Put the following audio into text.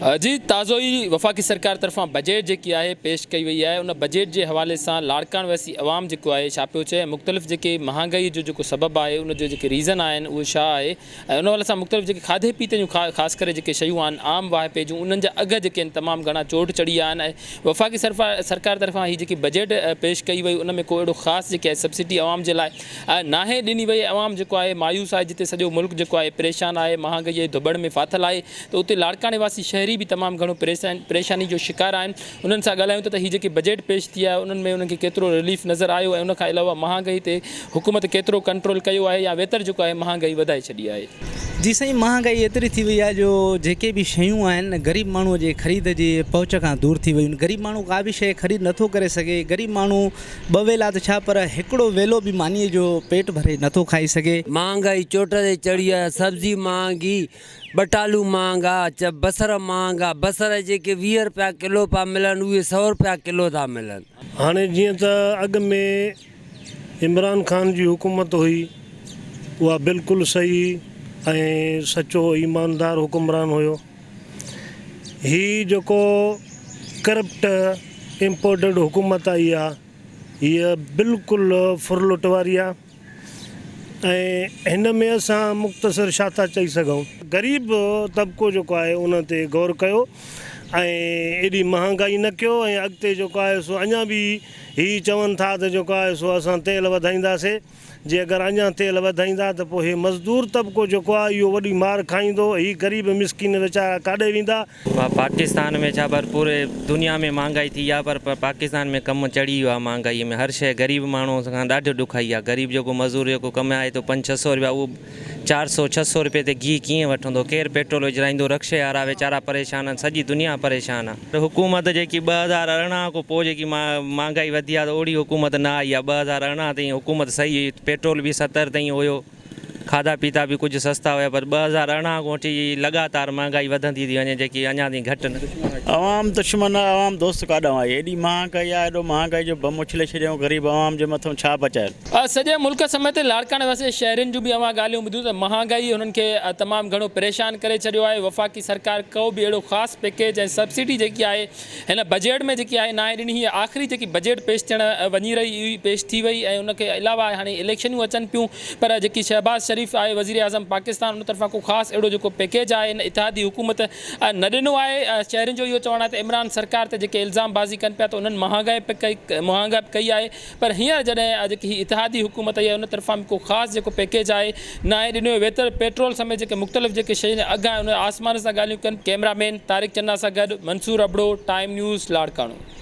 جي تازو ئي وفاقي سرڪار طرفان بجيٽ جيڪي آهي پيش ڪئي وئي آهي ان بجيٽ جي حوالي سان لاڙڪاڻه واسي عوام جيڪو آهي ڇا پيو چئي ۽ مختلف جيڪي مهانگائي جو جيڪو سبب آهي ان جو جيڪي ريزن آهن اهو ڇا آهي ۽ ان حوالي سان مختلف جيڪي کاڌي پيتي جون خاص ڪري جيڪي شيون آهن عام واهپي جون انهن جا اگهه جيڪي آهن تمام گهڻا چوٽ چڙهي ويا آهن ۽ وفاقي سرڪار طرفان هي جيڪي بجيٽ پيش ڪئي وئي ان ۾ ڪو اهڙو خاص جيڪي آهي سبسڊي عوام جي لاء ناهي ڏني وئي عوام جيڪو آهي مايوس آهي جتي سڄو ملڪ جيڪو آهي پريشان آهي مهانگائي جي ڌٻڻ ۾ ڦاٿل آهي ته اتي لاڙڪاڻي واسي شهري به تمام گهڻو پريشاني جو شڪار آهن انهن سان ڳالهايون ٿا ته هي جيڪي بجيٽ پيش ٿي آهي انهن ۾ انهن کي ڪيترو رليف نظر آيو ۽ ان کان علاوه مهانگائي تي حڪومت ڪيترو ڪنٽرول ڪيو آهي يا ويتر جيڪو آهي مهانگائي وڌائي ڇڏي آهي. جي سائين مهانگائي ايتري ٿي وئي آهي جو جيڪي به شيون آهن غريب ماڻهو جي خريد جي پهچ کان دور ٿي ويون آهن غريب ماڻهو ڪا به شيء خريد نٿو ڪري سگهي غريب ماڻهو ٻه ويلا ته ڇا پر هڪڙو ويلو به مانيء جو پيٽ ڀري نٿو کائي سگهي. مهانگائي چوٽ تي چڙهي آهي سبزي مهانگي ٻٽالو مهانگا، بصر مهانگا، بصر جيڪي 20 رپيا ڪلو پيا ملن اهي سئو رپيا ڪلو ٿا ملن. هاڻي جيئن ته اڳ ۾ عمران خان جي حڪومت هئي اها بلڪل صحيح ۽ سچو ايماندار حڪمران هيو هي جيڪو ڪرپٽ امپورٽيڊ حڪومت آئي آ هيء بلڪل ڦرلٽ واري آ. ۽ هن ۾ اسان مختصر ڇا ٿا چئي سگهون. غريب طبقو جيڪو آهي ان تي غور ڪيو ۽ ايڏي مهانگائي نه ڪيو ۽ اڳتي جيڪو آهي سو اڃا به هي چون ٿا ته جيڪو آهي سو اسان تيل وڌائينداسي جي اگر اڃا تيل وڌائيندا ته پوء هي مزدور طبقو جيڪو آهي اهو وڏي مار کائيندو هي غريب مسڪين ويچارا ڪاڏي ويندا. پاڪستان ۾ ڇا پر پوري دنيا ۾ مھانگائي ٿي آ پر پاڪستان ۾ ڪم چڙھي ويو آ مھانگائي ۾ ھر شئي غريب ماڻھو کان ڏاڍو ڏکائي آ غريب جيڪو مزور جيڪو ڪمائي ٿو پنج ڇھ سو رپيا اھو چار سو ڇھ سو رپئي تي گيھ ڪيئن وٺندو ڪير پيٽرول وجھرائيندو رڪشي وارا ويچارا پريشان آھن سڄي دنيا پريشان آ حڪومت جيڪي 2018 کان پوء جيڪي مھانگائي وڌي آ ته اوڙي حڪومت نه آئي آ 2018 تائين حڪومت صحيح ھئي پيٽرول به 70 تائين ھيو کاڌا پيتا به ڪجهه سستا هيا پر 2018 کان وٺي لڳاتار مهانگائي وڌندي ٿي وڃي جيڪي اڃا تائين گهٽ نه. عوام دشمن آ عوام دوست ڪاڏانهن آئي ايڏي مهانگائي آ ايڏو مهانگائي جو بم اڇلي ڇڏيائون غريب عوام جي مٿئون ڇا بچايل. سڄي ملڪ سميت لاڙڪاڻي واسي شهرين جون به اوهان ڳالهيون ٻڌيون ته مهانگائي هنن کي تمام گهڻو پريشان ڪري ڇڏيو آهي وفاقي سرڪار ڪو به اهڙو خاص پيڪيج ۽ سبسڊي جيڪي آهي هن بجيٽ ۾ جيڪي آهي ناهي ڏني هي آخري جيڪي بجيٽ پيش ٿيڻ وڃي رهي هئي پيش ٿي وئي ۽ ان کي علاوه هاڻي اليڪشنيون اچن پيون پر جيڪي شهباز شريف آهي وزيراعظم پاڪستان ان طرفان ڪو خاص اهڙو جيڪو پيڪيج آهي هن اتحادي حڪومت نه ڏنو آهي شهرين جو اهو چوڻ آهي ته عمران سرڪار تي جيڪي الزام بازي ڪن پيا ته انهن مهانگائي به ڪئي مهانگائي به ڪئي آهي پر هينئر جڏهن جيڪي هي اتحادي حڪومت آئي آهي ان طرفان به ڪو خاص جيڪو پيڪيج آهي ناهي ڏنو ويو ويتر پيٽرول سميت جيڪي مختلف جيڪي شين جا اگهه آهن ان آسمان سان ڳالهيون ڪن ڪئميرا مين طارق چنا سان گڏ منصور ابڙو ٽائيم نيوز لاڙڪاڻو.